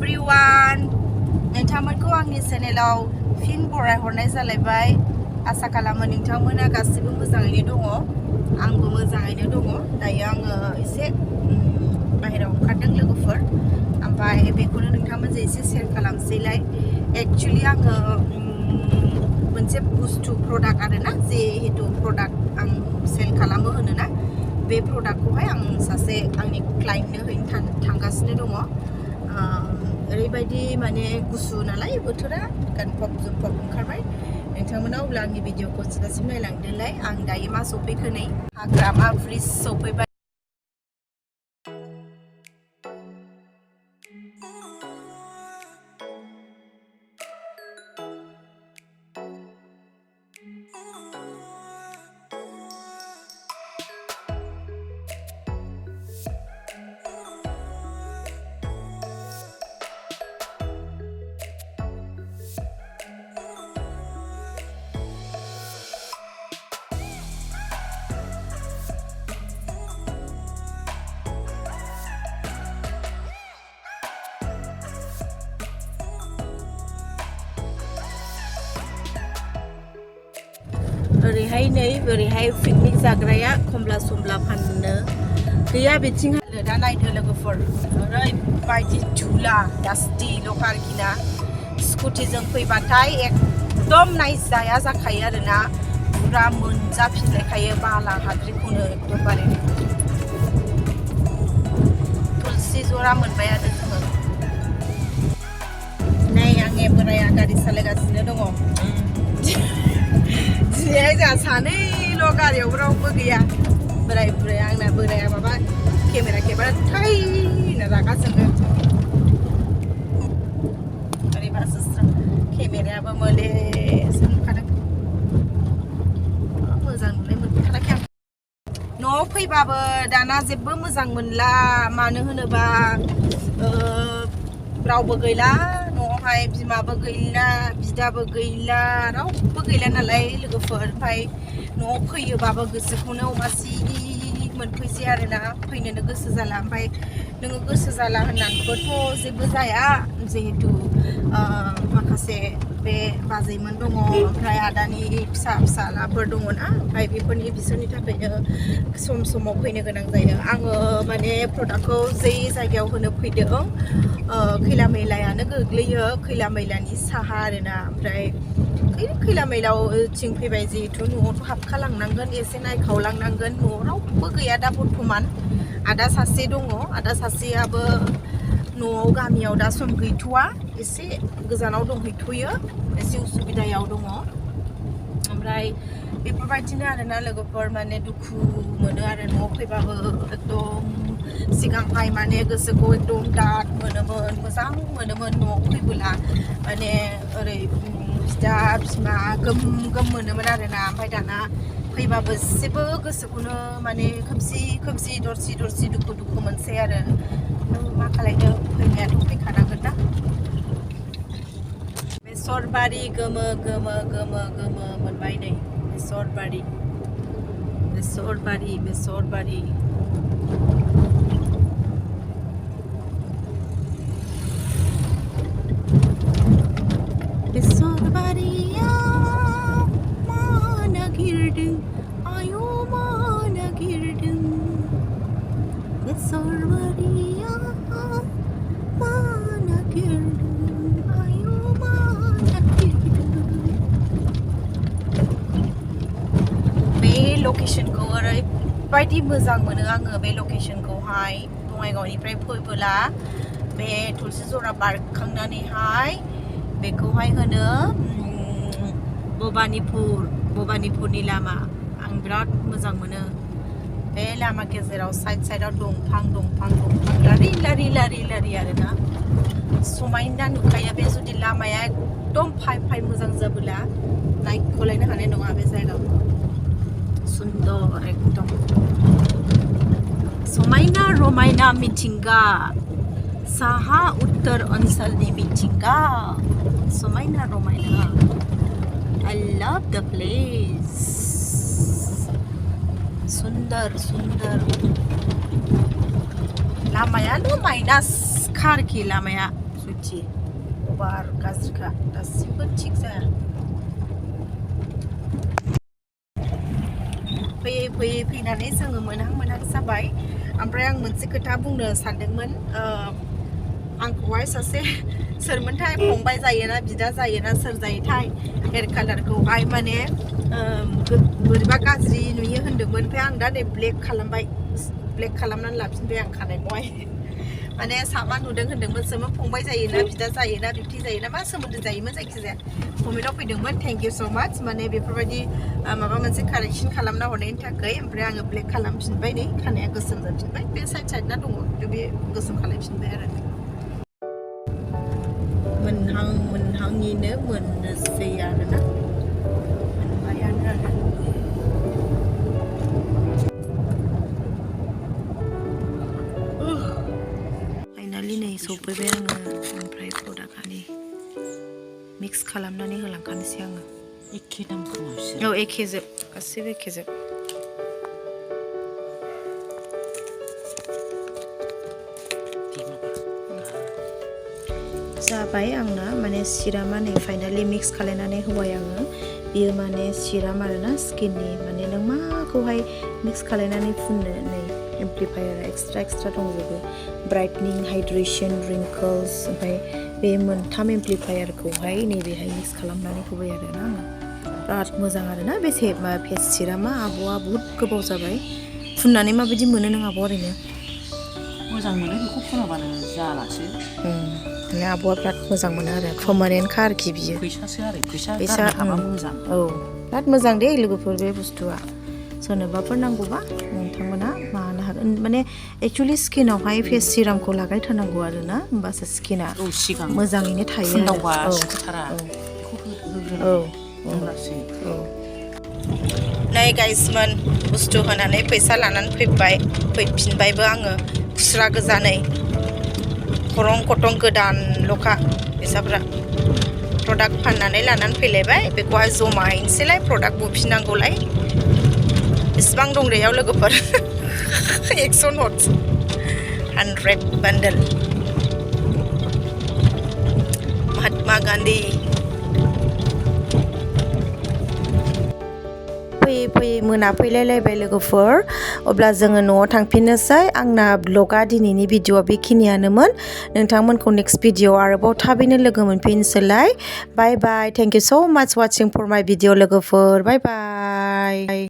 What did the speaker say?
everyone नोंथांमोनखौ आंनि चेनेलाव फिन बरायहरनाय जालायबाय आसा खालामो नोंथांमोना गासिबो मोजाङैनो दङ आंबो मोजाङैनो दङ दायो आङो एसे बाहेरायाव ओंखारदों लोगोफोर ओमफ्राय बेखौनो नोंथांमोनजों एसे शेयार खालामसैलाय एक्चुअली आङो मोनसे बुस्थु प्रडाक्ट आरोना जिहेतु प्रडाक्ट आं सेल खालामो होनोना बे प्रडाक्टखौहाय आं सासे आंनि क्लाइन्टनो हैनो थांगासिनो दङ ओरैबायदि माने गुसु नालाय बोथोरा गानफब जोमफब ओंखारबाय नोंथांमोना अब्ला आंनि भिडिअखौ सिगासिम नायलांदोलाय आं दायो मा सफैखो नै हाग्रामा ब्रिज सफैबाय ओरैहाय नै ओरैहाय पिकनिक जाग्राया खमला समला फाननो गैया बिथिं दा नायदो लोगोफोर ओरैबायदि धुला डास्टि लखा आरोखि ना स्कुटिजों फैबाथाय एकदम नायजाया जाखायो आरोना पुरा मोनजाफिनलायखायो बाला हाद्रिखौनो एकदमबारे तुलसि जरा मोनबाय आरो जोङो नै आंनि बोराया गारि सालायगासिनो दङ दिनैहाय जोंहा सानैल' गारियाव रावबो गैया बोराय बुरै आंना बोराया माबा केमेरा थाइनो रागा जोङो ओरैबासो केमेरायाबो मोले सानखादों मोजां नुनाय मोनखानाखै आं न'आव फैबाबो दाना जेबो मोजां मोनला मानो होनोबा रावबो गैला न'आवहाय बिमाबो गैला बिदाबो गैला रावबो गैला नालाय लोगोफोर ओमफ्राय न'आव फैयोबाबो गोसोखौनो अमासि मोनफैसै आरोना फैनोनो गोसो जाला ओमफ्राय नोङो गोसो जाला होननानैबोथ' जेबो जाया जिहेतु माखासे बे बाजैमोन दङ ओमफ्राय आदानि फिसालाफोर दङ ना ओमफ्राय बिसोरनि थाखायनो सम समाव फैनो गोनां जायो आङो माने प्रडाक्टखौ जे जायगायाव होनो फैदों खैला मैलायानो गोग्लैयो खैला मैलानि साहा आरोना ओमफ्राय खैला मैलाव थिं फैबाय जिहेतु न'आवथ' हाबखालांनांगोन एसे नायखावलांनांगोन न'आव रावबो गैया दा बर्थमान आदा सासे दङ आदा सासेयाबो न'आव गामियाव दा सम गैथ'वा एसे गोजानाव दंहैथ'यो एसे उसुबिदायाव दङ ओमफ्राय बेफोरबायदिनो आरोना लोगोफोर माने दुखु मोनो आरो न'आव फैबाबो एकदम सिगांहाय माने गोसोखौ एकदम दाद मोनोमोन मोजां मोनोमोन न'आव फैबोला माने ओरै बिदा बिमा गोम मोनोमोन आरोना ओमफ्राय दाना फैबाबो जेबो गोसोखौनो माने खोमसि दरसि दुखु मोनसै आरो मा खालायनो फैनायाथ' फैखानांगोन ना बेसरबारि गोमो मोनबाय नै बेसरबारि बेसरबारियाव मा नागिरदों आयौ मा नागिरदों बेसरबारियाव मा नागिरदों आयौ मा नागिरदों बे लकेसनखौ ओरैबायदि मोजां मोनो आङो बे लकेसनखौहाय बङाइगावनिफ्राय फैबोला बे तुलसि जरा बारखांनानैहाय बेखौहाय होनो भबानिपुरनि लामा आं बिराद मोजां मोनो बे लामा गेजेराव साइडआव दंफां लारि आरोना समायना नुखायो बे जुदि लामाया एकदम फाइ मोजां जाबोला नायख'लायनो हानाय नङा बे जायगाखौ सुन्दर एकदम समायना रमायना मिथिंगा साहा उत्तर ओनसोलनि मिथिंगा समायना रमायना I love the place सुन्दर लामायानो माइनास खारखि लामाया सुथि अभार गाज्रिखा दासिमबो थिग जाया फैयै फैयै फैनानै जोङो मोनहां जाबाय ओमफ्राय आं मोनसे खोथा बुंनो सानदोंमोन आंखौहाय सासे सोरमोनथाय फंबाय जायोना बिदा जायोना सोर जायोथाय हेयर कालारखौहाय माने बोरैबा गाज्रि नुयो होन्दोंमोन ओमफ्राय आं दा नै ब्लेक खालामनानै लाफिनबाय आं खानायखौहाय माने साबा नुदों होन्दोंमोन सोरमोन फंबाय जायोना बिदा जायोना बिब्दि जायोना मा सोमोन्दो जायोमोन जायखिजाया कमेन्टआव फैदोंमोन थेंक इउ स' माच माने बेफोरबायदि माबा मोनसे कारेक्सन खालामना हरनायनि थाखाय ओमफ्राय आङो ब्लेक खालामफिनबाय नै खानाया गोसोम जाफिनबाय बे साइडना दङ बे गोसोम खालामफिनबाय आरो मोनहाङैनो मोननोसै आरोना मोनबायानो आरो फाइनालि नै सफैबाय आङो ओमफ्राय प्रडाक्टआनि मिक्स खालामनानै होलांखानोसै आङो एखे दामखौ औ एखेजोब गासैबो एखेजोब जाबाय आंना माने सिरामा नै फाइनालि मिक्स खालायनानै होबाय आङो बियो माने सिराम आरोना स्किननि माने नों माखौहाय मिक्स खालायनानै फुननो नै एम्प्लिफायार एक्सट्रा दंजोबो ब्राइटनिं हाइड्रेशन रिंकल्स ओमफ्राय बे मोनथाम एम्प्लिफायारखौहाय नैबेहाय मिक्स खालामनानै होबाय आरोना आङो बिराद मोजां आरोना बे फेस सिरामा आब'आ बहुद गोबाव जाबाय फुननानै माबायदि मोनो नों आब' ओरैनो मोजां मोनो बेखौ फुनाबानो जालासो माने आब'आ बिराद मोजां मोनो आरो पार्मानेन्टखा आरोखि बियो फैसासो आरो फैसा गारनो हाबा मोजां औ बिराद मोजां दे लोगोफोर बे बुस्थुआ सोरनोबाफोर नांगौबा नोंथांमोना माबानो हागोन माने एक्चुवेलि स्किनावहाय फेस सिरामखौ लागायथारनांगौ आरोना होमबासो स्किना मोजाङैनो थायो नै गाइसमोन बुस्थु होनानै फैसा लानानै फैफिनबायबो आङो खुस्रा गोजानै खरं खथं गोदानल'खा फैसाफ्रा प्रडाक्ट फाननानै लानानै फैलायबाय बेखौहाय जमा हैनोसैलाय प्रडाक्ट बुफिननांगौलाय बेसेबां दं बेयाव लोगोफोर 100 नट्स 100 बान्डल महात्मा गान्धी फैयै मोनाफैलायलायबाय लोगोफोर अब्ला जोङो न'आव थांफिननोसै आंना ब्लगा दिनैनि भिडिअआ बेखिनियानोमोन नोंथांमोनखौ नेक्स्ट भिडिअ आरोबाव थाबैनो लोगो मोनफिनसैलाय बाय बाय थेंक इउ स' माच वाचिं फर माय भिडिअ लोगोफोर बाय बाय